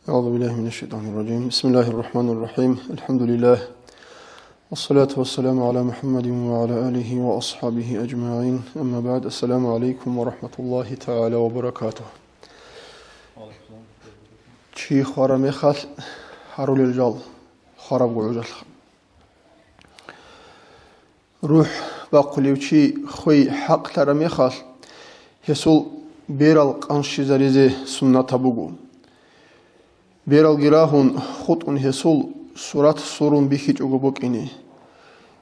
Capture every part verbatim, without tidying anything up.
أعوذ بالله من الشيطان الرجيم. بسم الله الرحمن الرحيم. الحمد لله. والصلاة والسلام على محمد وعلى آله وأصحابه أجمعين. أما بعد. السلام عليكم ورحمة الله تعالى وبركاته. Чи хвара мехалъ гьарулел жал, хварабго гӀужалъ. РухӀ бахъулев чи хвей хӀакълъараб мехалъ, гьесул берал къанщизаризе суннатаб буго. Бералги рагьун, хутӀун гьесул сурат сурун бихьичӀого букӀине.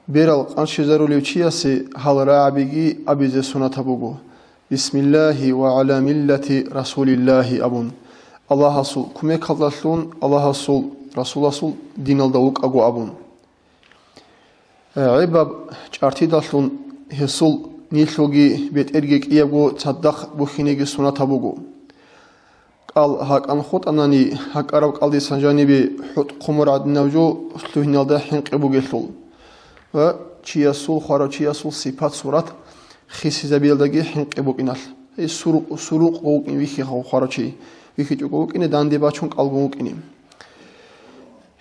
Берал къанщизарулев чиясе гьал рагӀабиги абизе суннатаб буго: «Бисмиллагьи ва гӀала миллати Расулиллагьи», – абун, Аллагьасул кумекалдалъун, Аллагьасул Расуласул диналда вукӀаго абун. ГӀебаб чӀартидалъун гьесул нилъулги бетӀерги кӀиябго цадахъ бухьинеги суннатаб буго. КӀал гьакӀан хутӀанани, гьакӀараб кӀалдисан жанибе хӀутӀ хъумур гӀадинаб жо лъугьиналда хӀинкъи бугелъул ва чиясул, хварав чиясул сипат-сурат хисизабиялдаги хӀинкъи букӀиналъ. Гьей сурукъ, сурукъ вукӀин вихьи хварав чи, вихьичӀого вукӀине, данде бачун кӀалгун вукӀине.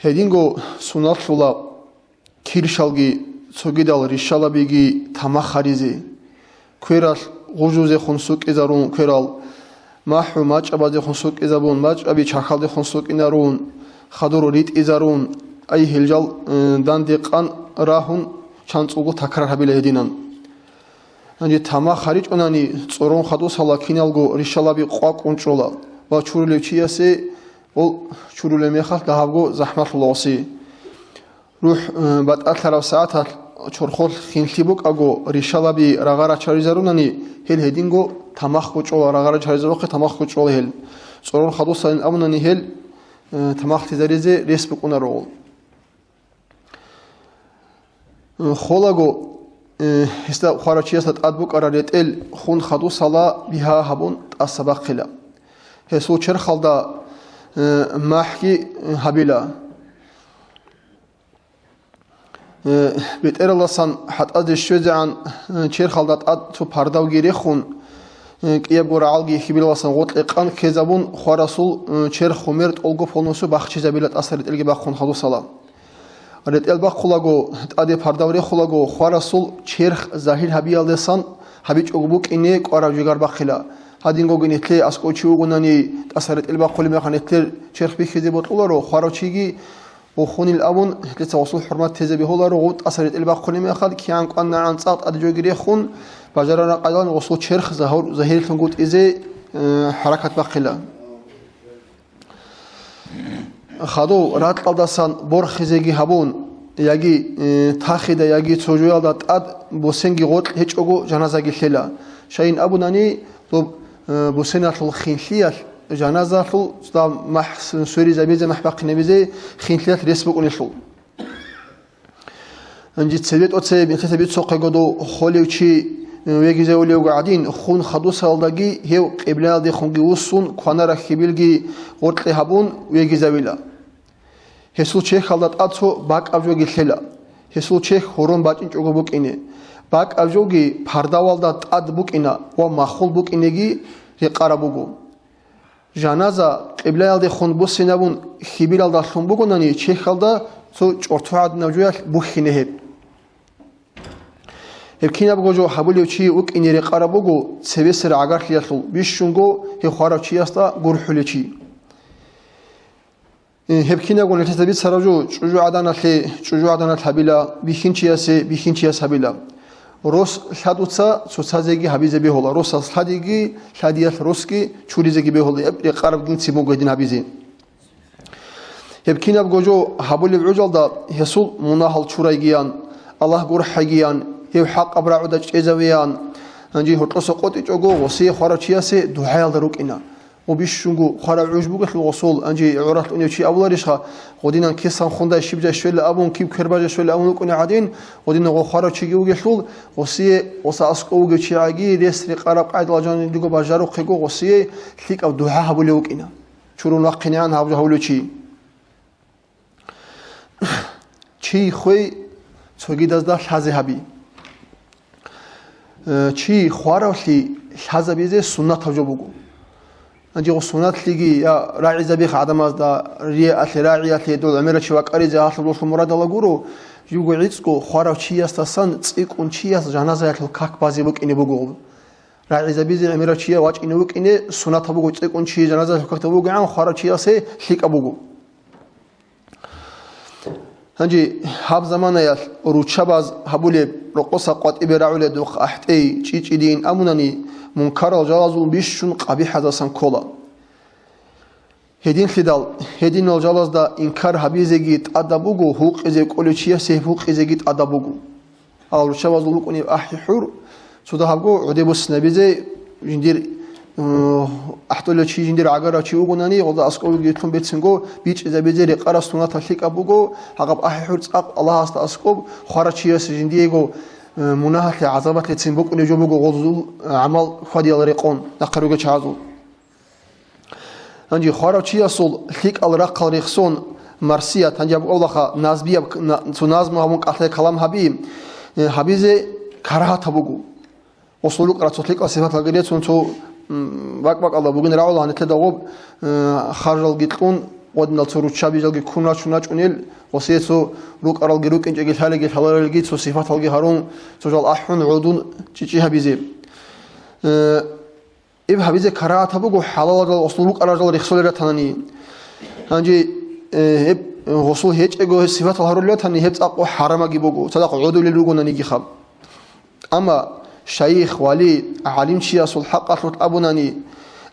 Гьединго суннатлъула киршалги, цогидал ришалабиги тамах гьаризе. Квералъ гъужузехун сукӀизарун кверал, махӀу мачӀабазехун сукӀизабун, мачӀаби чахьалдехун сукӀинарун, хадур ритӀизарун, ай гьел жал, э, данде къан рагьун, чанцӀулго такрар гьабила гьединан. Гьанже тамах гьаричӀунани, цӀорон хадусала киналго ришалаби къвакӀун чӀола ва чурулев чиясе, ол чурулеб мехалъ дагьабго захӀмалъула гъоси. РухӀ, э, батӀалъараб сагӀаталъ чорхолъ хинлъи букӀаго, ришалаби рагъа рачаризарунани, гьел гьединго тамахго чӀола, рагъа рачаризарухъе тамахго чӀола гьел. ЦӀорон хадусалин абунани гьел, э, тамахлъизаризе рес букӀунаро. Э, холаго, э, гьесда хварав чиясда тӀад букӀараб ретӀел хун хадусала бигьа гьабун тӀаса бахъила. Гьесул черхалда, э, махӀги, э, гьабила. Э, бетӀералдасан хӀатӀазе щвезегӀан, э, черхалда тӀад цо пардавги рехун, э, кӀиябго рагӀалги хьибилалдасан гъоркье къан ккезабун, хварасул, э, черх гьумер тӀолго полносу бахчизабила тӀаса ретӀелги бахъун хадусала. РетӀел бахъулаго, тӀаде пардав рехулаго, хварасул черх загьир гьабиялдасан гьабичӀого букӀине кӀварав жигар бахъила. Гьадингоги нилъее аскӀов чи вугонани, тӀаса ретӀел бахъулеб мехалъ нилъер черх бихьизе бокьуларо, хварав чиги Ухунил абун, гьелъица гъосул хӀурмат тезе бегьуларо, гъов тӀаса ретӀел бахъулеб мехалъ, кигӀан кӀванагӀан цӀакъ тӀаде жоги рехун, бажарараб къайдалъун гъосул черх загьур-, загьирлъун гутӀизе, э, хӀаракат бахъила. Хадув ракьалдасан борхизеги гьабун, яги, э, тахида, яги цо жоялда тӀад босенги гъоркь гьечӀого жаназаги лъела. Щайин абунани, доб, э, бусеналъул хинлъиялъ, жаназалъул цо дагьаб махӀ с-, сверизабизе, махӀ бахъинабизе хинлъиялъ рес букӀунелъул. Гьанже цебе тӀоцебе бихьиса бицухъего дов холев чи, э, вегизавулевго гӀадин, хун хадусалдаги гьев къиблаялдехунги вуссун, кванараб хьибилги гъоркье гьабун вегизавила. Гьесул черхалда тӀад цо бакӀаб жоги лъела. Гьесул черх гьорон бачӀинчӀого букӀине. БакӀаб жоги пардавалда тӀад букӀина ва маххул букӀинеги рекъараб буго. Жаназа къиблаялдехун буссинабун хьибилалда лъун бугонани, черхалда цо чӀорто гӀадинаб жоялъ бухьине гьеб. Гьеб кинабго жо гьабулев чи вукӀине рекъараб буго цебесер гӀагарлъиялъул, бищунго гьев хварав чиясда гурхӀулев чи. Э, гьеб кинабго нилъеца бицараб жо чӀужугӀаданалъе чӀужугӀаданалъ гьабила, бихьинчиясе бихьинчияс гьабила. Рос лъадуца цоцазеги гьабизе бегьула, росас лъадиги, лъадиялъ росги чуризеги бегьула, гьеб рекъараб гинцин буго гьедин гьабизе. Гьеб кинабго жо гьабулеб гӀужалда гьесул мунагьал чурайгиян, Аллагь гурхӀайгиян, гьев хӀакъаб рагӀуда чӀезавеян, гьанже гьоркьоса къотӀичӀого гъосие хварав чиясе дугӀаялда рукӀина. Гъо бищунго хварав гӀуж бугелъул гъосул, гьанже гӀоралъ унев чи абуларищха, гъодинан кисан хундай щиб жай щвела абун, киб квербажа щвела абун вукӀуне гӀадин, гъодинан гъо хварав чиги вугелъул, гъосие гъоса аскӀов вугев чигӀаги рес рекъараб къайдалъ жанибго бажарухъего гъосие лъикӀаб дугӀа гьабулев вукӀина. Чурун вахъинегӀан гьаб жо гьавулев чи. Чи хвей цогидазда лъазе гьаби. Э, чи хваравлъи лъазабизе суннатаб жо буго. Гьанже гъо суннатлъиги я рагӀизабихъ гӀадамазда, риялъе, рагӀиялъе дол гӀемерав чи вакӀаризе гьалъуб долъул мурадала гуро, жибго гӀицӀго хварав чиясдасан цӀикӀкӀун чияс жаназаялъул как базе букӀине буго. РагӀизабизе гӀемерав чияс вачӀине вукӀине суннатаб буго, цӀикӀкӀун чи жаназаялъул какда вугегӀан хварав чиясе лъикӀаб буго. Гьанже гьаб заманаялъ руччабаз гьабулеб, рокъоса къватӀибе рагӀуледухъ ахӀтӀей чӀичӀидин абунани, мункарал жалазул бищун къабихӀазасан ккола. Гьединлъидал, гьединал жалазда инкар гьабизеги тӀадаб буго, гьукъизе кӀолев чиясе гьукъизеги тӀадаб буго. Гьал руччабазул букӀунеб ахӀи-хӀур, цо дагьабго гӀодеб буссинабизе, жиндир, э, ахӀдолев чи, жиндир гӀагарав чи вугонани, гъолда аскӀовеги лъун берцинго бичӀчӀизабизе рекъараб суннатаб лъикӀаб буго, гьагъаб ахӀи-хӀур цӀакъ Аллагьасда аскӀоб хварав чиясе жиндиего, э, мунагьалъе, гӀазабалъецин букӀунеб жо буго гъозул, э, гӀамал хьвадиял рекъон нахъа ругел чагӀазул. Гьанже хварав чиясул лъикӀал рахъал рехсон марсият, гьанже аб-, абулаха назбияб к-, на-, цо назму гьабун кӀалъай калам гьаби, э, гьабизе карагьатаб буго. Гъосул рукӀарал цо лъикӀал сипаталги рецун цо, м, бакӀ-бакӀалда бугин рагӀула гьанилъеда гъоб, э, харжалги кьун, гъодинал цо руччабизалги ккун рачун рачӀунел, гъосие цо рукӀаралги рукӀинчӀеги лъалеги лъаларелги цо сипаталги гьарун, цо жал ахӀун, гӀодун чӀичӀи гьабизе. Э, Иб гьабизе карагьатаб буго хӀалалал гъосул рукӀарал рехсолел ратанани. Гьанже, э, гьеб гъосул гьечӀего сипатал гьарулел ратани, гьеб цӀакъго хӀарамаги буго, цадахъ гӀодулел ругонаниги хаб. Амма шайих, вали, гӀалимчиясул хӀакъалъулъ абунани,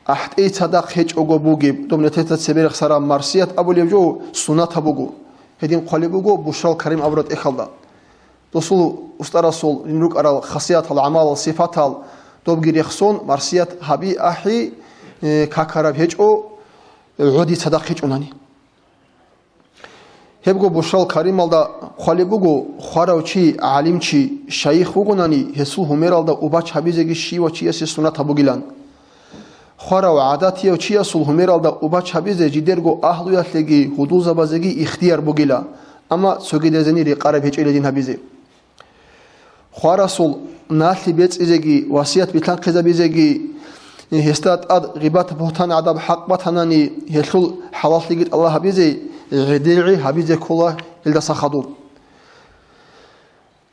ахӀтӀей цадахъ гьечӀого бугеб, доб нилъеца цебе рехсараб марсият абулеб жо суннатаб буго. Гьедин хъвалеб буго Бушрал Карим абураб тӀехьалда. Досул устӀарасул рин рукӀарал хасиятал, гӀамалал, сипатал добги рехсон, марсият гьаби ахӀи, э, какараб гьечӀо, гӀоди цадахъ гьечӀунани. Гьебго Бушрал Карималда хъвалеб буго, хварав чи, гӀалимчи, шайих вугонани, гьесул гьумералда убач гьабизеги щивав чиясе суннат гьабугилан. Хварав гӀадатияв чиясул гьумералда убач гьабизе жидерго агьлуялъеги гьудулзабазеги ихтияр бугила, амма цогидазени рекъараб гьечӀила дин гьабизе. Хварасул налъи бецӀизеги, васият билъанхъизабизеги, гьесда тӀад гъибат-бугьтан гӀадаб хӀакъ батанани, гьелъул хӀалаллъиги тӀалаб гьабизе, гӀедегӀи гьабизе ккола гьелдаса хадуб.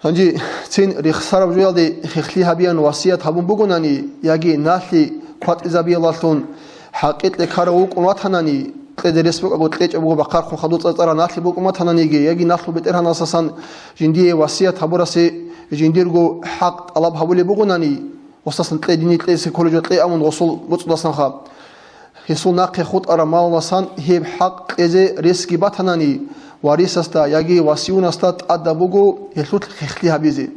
Гьанже цин рехсараб жоялде хехлъи гьабиян васият гьабун бугонани, яги налъи кватӀизабиялалъун хӀакъикъе ккарав вукӀун ватанани, кьезе рес букӀаго, кьечӀеб буго бахъархъун хадуб цӀар-цӀарал налъи букӀун батананиги, яги налъул бетӀергьанасасан жиндие васият гьабурасе жиндирго хӀакъ тӀалаб гьабулеб бугонани, гъосдасан кье, дине кьезе кколеб жо кье абун гъосул боцӀудасан хаб. Гьесул нахъе хутӀараб малалдасан гьеб хӀакъ кьезе ресги батанани, варисасда яги васиюнасда тӀадаб буго гьелъулъ хехлъи гьабизе.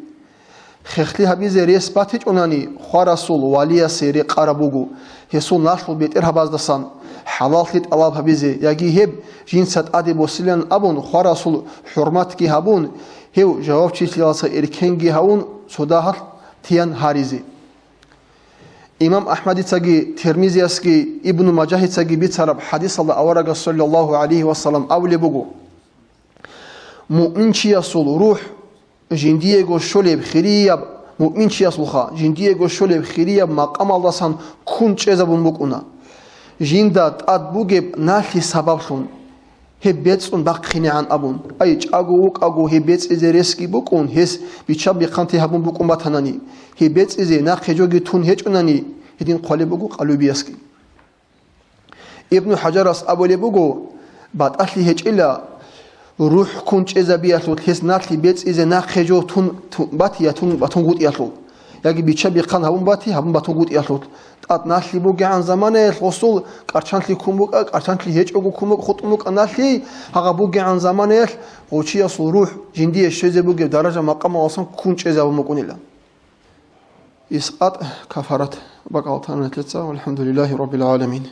Хехлъи гьабизе рес батичӀунани, хварасул валиясе рекъараб буго, гьесул налъул бетӀергьабаздасан хӀалаллъи тӀалаб гьабизе, яги гьеб жинца тӀаде босилан абун, хварасул хӀурматги гьабун, гьев жавабчилъиялдаса эркенги гьавун, цо дагьалъ тиян гьаризе. Имам АхӀмадицаги, Тирмизиясги, Ибну Мажагьицаги бицараб хӀадисалда аварагас саллаллагьу гӀалайгьи вассалам абулеб буго: «Муъминчиясул рухӀ жиндиего щолеб хирияб, муъминчиясулха жиндиего щолеб хирияб макъамалдасан ккун чӀезабун букӀуна, жинда тӀад бугеб налъи сабаблъун». Гьеб бецӀун бахъинегӀан абун. Ай, чӀаго вукӀаго гьеб бецӀизе ресги букӀун, гьес биччан-бихъанти гьабун букӀун батанани, гьеб бецӀизе нахъе жоги тун гьечӀунани, гьедин хъвалеб буго къалубиясги. Ибну ХӀажарас абулеб буго, батӀалъи гьечӀила рухӀ ккун чӀезабиялъул, гьес налъи бецӀизе нахъе жо тун, тун, батиятун, батунгутӀиялъул. Яги бичча-бихъан гьабун бати, гьабун батунгутӀиялъул. ТӀад налъи бугегӀан заманаялъ гъосул кӀарчанлъи ккун букӀа, кӀарчанлъи гьечӀого ккун букӀа, хутӀун букӀа налъи, гьагъа бугегӀан заманаялъ гъов чиясул рухӀ жиндие щвезе бугеб даража-макъамаласан ккун чӀезабун букӀунила. Искъат кафарат бакӀал тана нилъеца, валхӀамдулиллагьи раббил гӀаламин.